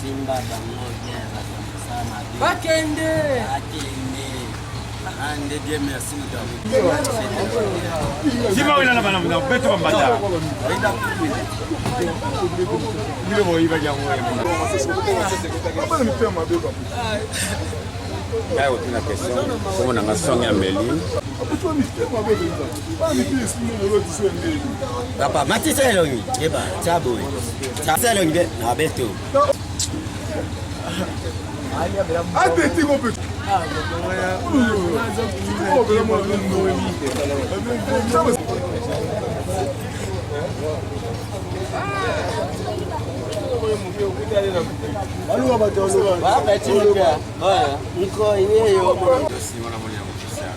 Simba bango bien bato ya mosala mabe. Bakende. Bakende. Ande Dieu merci moto ya Sima wina na bana na beto bambata. Bino boyiba yango. Ngai otuna question kombo na nga song ya meli. Papa matisa elongi yeba tya boye tya elongi be na beto. Singa na moni ya kopesa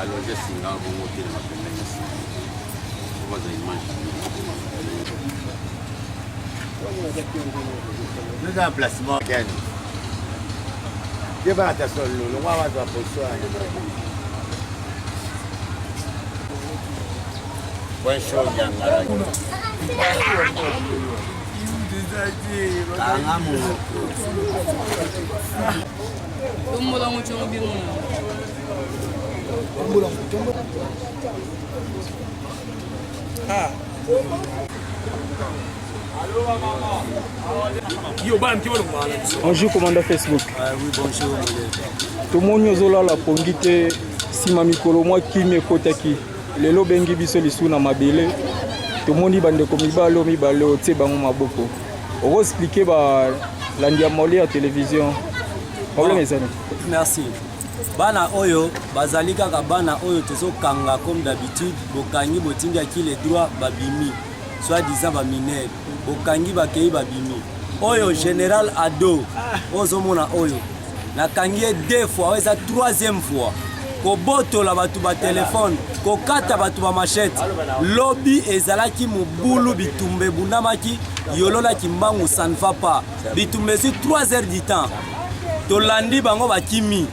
alonge singa bongo telema pembeni ya singa obaza image nous un placement ken ye bana ta solo longwa bazwa position point chaud nyangala Kanga monoko. Tombola ngo tiongo bingo na. Tombola ngo tombola. Ah. Bonjour commandant Facebook. Ah, oui, bonjour. Tomoni ozolala pongi te nsima mikolo mwa kimia ekotaki lelo obengi biso lisusu na mabele tomoni bandeko mibale oyo mibale otie bango maboko okoexplike balandi ya moli ya television problème eza nini merci bana oyo bazali kaka bana oyo tozokanga comme d'habitude bokangi botindi ya qui le droit babimi soit disant baminere bokangi bakei babimi oyo général ado oyo ozomona oyo nakangi ye deux fois oyo eza troisième fois kobotola bato batelefone kokata bato bamashete lobi ezalaki mobulu bitumba ebundamaki yolo na kimbangu ça ne va pas bitumba ezwi 3 heures du temps tolandi bango bakimi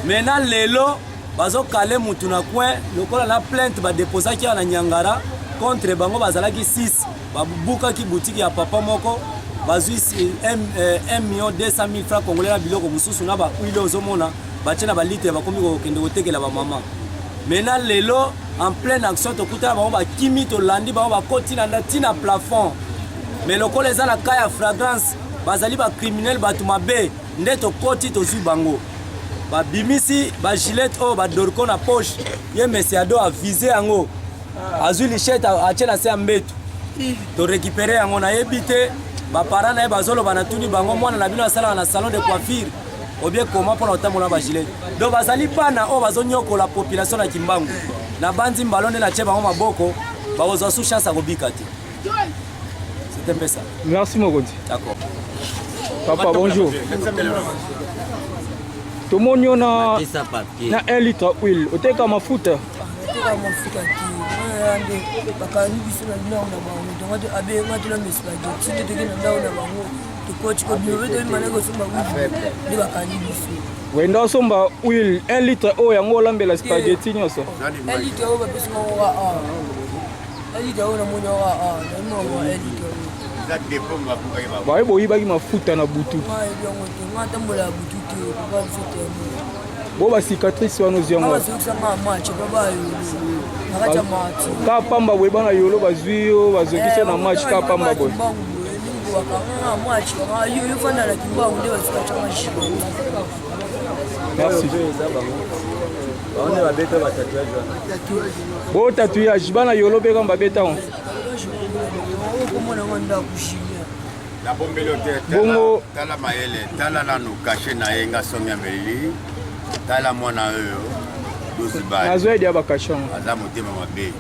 maintenant lelo bazokale mutu na coin lokola na plainte badeposaki awa na nyangara contre bango bazalaki 6 babukaki butiki ya papa moko bazwi 1 million 200 000 francs congolais na biloko mosusu na bahuile ozomona batie na balitre bakomi kokende kotekela bamama maintenant lelo en pleine action tokutana bango bakimi tolandi bango bakoti na nda ntina plafond mais lokola eza na cas ya fragrance bazali bacriminel bato mabe nde tokoti tozwi bango babimisi bagilete oyo badorko na poche ye mesiado avise yango azwi lichete atie na se ya mbetu to récupérer yango nayebi te baparent na ye bazoloba natuni bango mwana na bino asalaka na salon de coiffure obie koma mpona kotambola na bagilet donc bazali bana oyo bazonyokola population na kimbangu nabanzi mbalo nde natie bango maboko bakozwa su chance ya kobika te c'est un peu ça merci mokonzi d'accord papa bonjour tomoni yo na na 1 litre huile oteka mafuta oteka mafuta te wana nde bakangi biso na ndako na bango tonga abenga tona mesipage soki toke na ndako na bango tokoti kobima mpe toyeba na kosomba huile nde bakangi biso wenda osomba huile 1 litre oyo yango olambela spaghetti nyonso 1 litre oyo bapesi bango ka awa 1 litre oyo namoni oka awa namoni oka 1 litre oyo baye boyibaki mafuta na butu bo bacicatrice wana ozwi yango ka pamba boye bana yolo bazwi yo bazokisi yo na match ka pamba boye merci bo tatouage bana yolo mpe kaka babeta yango nabombeli yo te bongo tala mayele tala nanu kashe na ye nga songi ya melili tala mwana oyo 12 bale nazwa edi ya bakashe yango aza motema mabe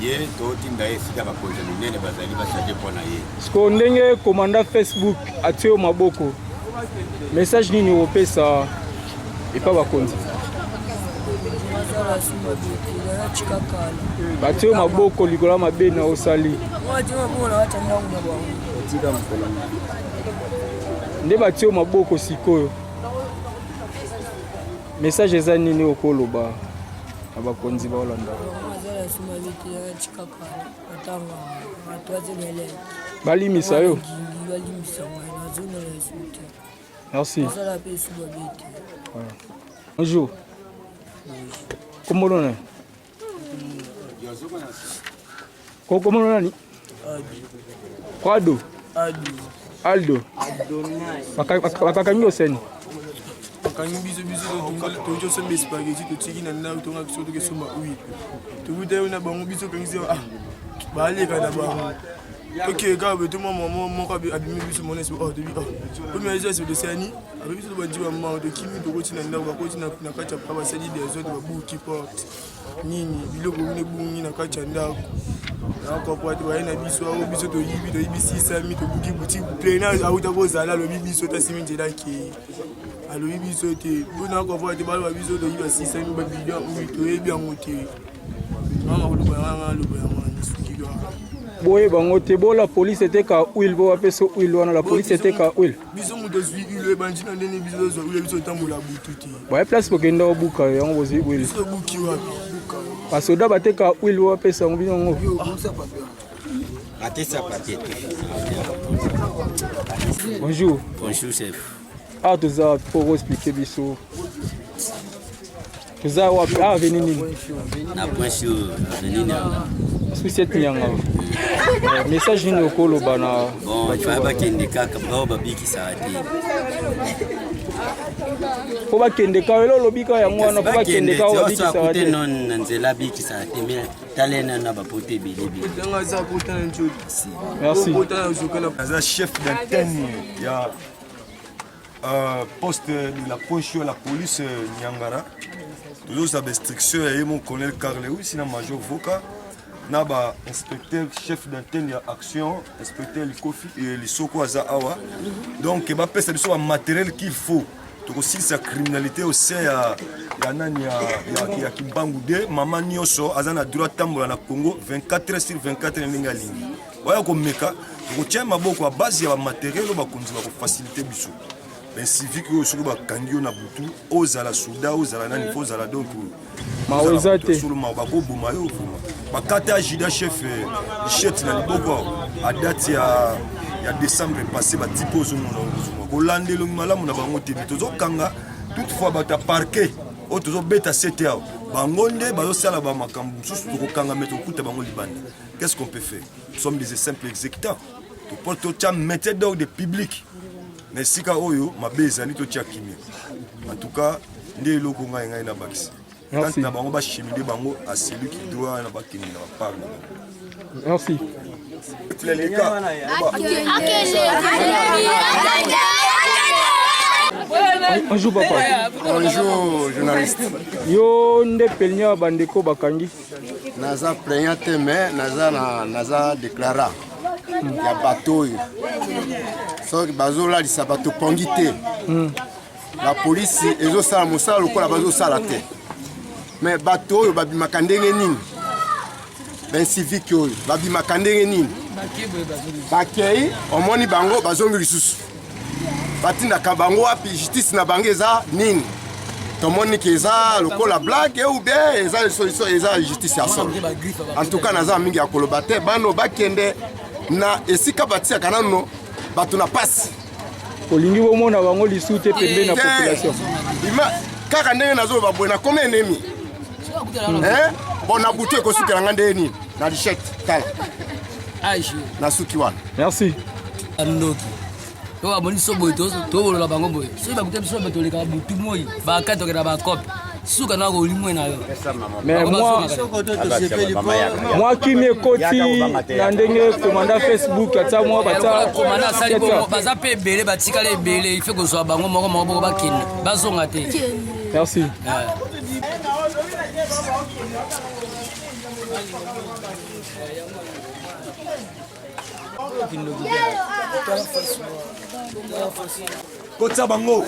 ye totinda ye esika bakonzi ya minene bazali bacharge mpo na ye sikoyo ndenge komanda facebook atie yo maboko message nini okopesa epa bakonzi batie yo maboko likolo ya mabe na osali nde batie yo maboko sikoyo message eza nini okoloba? Na bakonzi baolanda. Azala suma bete atikaka atanga na troisième élève. Balimisa yo. Balimisa ngai nazongela esu te. Merci. Nazala mpe esu babe te. Bonjour. Kombo nani? Kombo nani? Prado. Aldo. Bakakangi oseni. Bakangi biso, biso toki tosomba spaghetti, totiki na ndako, tonga biso tokesomba huile, tokuta yo na bango, biso okangisi, ah, baleka na bango, tokee kaka boye, tomwa mama moko abimi biso mona oh, tobi omi aza so tosani abe biso, tobandi bamao, tokimi, tokoti na ndako, bakoti na kati ya pa, basali desordre, babuki porte, nini, biloko kuna ebungi na kati ya ndako. Nakokoa te, baye na biso awo, biso toyibi, toyibi sisami, tobuki boutique plein, auta kozala, alobi biso tasimi nzela akei, alobi biso te mpo nakokoa te, baloba biso toyiba sisami babidon oyo, toyebi yango te. Mama koloba yanga, aloba yango wana, suki kaka. Boyeba yango te, bola police eteka huile, bo bapesa huile wana, la police eteka huile. Biso moto azwi huile, ebandi na ndenge biso tozwa huile, biso otambola butu te. Baye place bokenda obuka yango, bozwi huile. Biso tobuki wapi? Basoda bateka huile, bo bapesa yango bino yango. Bonjour. Bonjour chef. Awa toza po expliquer biso toza wapi awa, avenue nini? Na point sur avenue Nyanga. Susiete Nyanga. Message nini okoloba na? Bon, ifaa bakende kaka bao babikisaka te. Mpo bakende kaka, elo olobi kaka yango wana, mpo bakende kaka babikisaka te. Non, na nzela abikisaka te, mais talena na bapoto ebele ebele. Nanga aza kota na nzoto. Merci. Kota na zoka na Aza chef d'antenne ya poste de la poche ya la police Nyangara. Tozozwa bainstruction ya ye mo colonel Carl Lewis na major Voka na bainspecteur chef d'antenne ya action, inspecteur Likofi Lisoko aza awa. Donc bapesa biso bamatériel qu'il faut, tokosilisa criminalité au sein ya nani ya Kimbangu 2. Mama nyonso aza na droit tambola na Congo 24 heures sur 24 ndenge alingi. Baya komeka, tokotia maboko ya base ya bamatériel oyo bakonzi bakofacilite biso. Bacivique oyo, soki bakangi yo na butu, ozala soda, ozala nani, fo ozala donc Mawa eza te. Solo mawa, bakoboma yo vraiment. Bakata juda chef chete na liboko awa a date ya décembre passé. Batipe ozomona, ozomona kolanda elongi malamu na bango te. Tozokanga toutefois bato ya parquet oyo tozobeta sete awa, bango nde bazosala bamakambo mosusu. Tokokanga me tokokuta bango libanda. Qu'est-ce qu'on peut faire? Nous sommes des simples exécutants. Topo totya maintien d'ordre public na esika oyo mabe ezali, totya kimia. En tout cas nde eloko ngai nabakisa. Merci. Na bango bachemine bango à celui qui doit na bakende na bapart na bango. Merci. Leka. Bonjour papa. Bonjour journaliste. Yo nde plaignant ya bandeko bakangi? Naza plaignant te, mais naza na naza déclarant ya bato oyo soki bazolalisa bato pongi te. La polisi ezosala mosala lokola bazosala te, mais bato oyo babimaka ndenge nini? Baincivique oyo babimaka ndenge nini? Bakei, omoni bango bazongi lisusu, batindaka bango wapi? Justice na bango eza nini? Tomoni ke eza lokola blague ou bien eza solution, eza justice ya solo? En tout cas naza mingi ya koloba te. Bano bakende na esika batiaka nano bato na pasi. Olingi bomona bango lisusu te pembeni na Te. population? Kaka ndenge nazoloba boye, nakomi ennemi. Eh? Bon, na butu ekosukela nga ndenge nini? Na lichette, tala nasuki wana. Merci. Ndoki to bamoni biso boye, tobolola bango boye. Soki bakuta biso boye, tolekaka butu moi, bakati, tokenda bakope, suka na kolimwe na yo. Mais mwa kimi ekoti na ndenge komanda Facebook atia mwa batia. Komanda asali bongo, baza mpe ebele, batikala ebele, ife kozwa bango moko moko boko, bakende, bazonga te. Merci. Kotisa bango.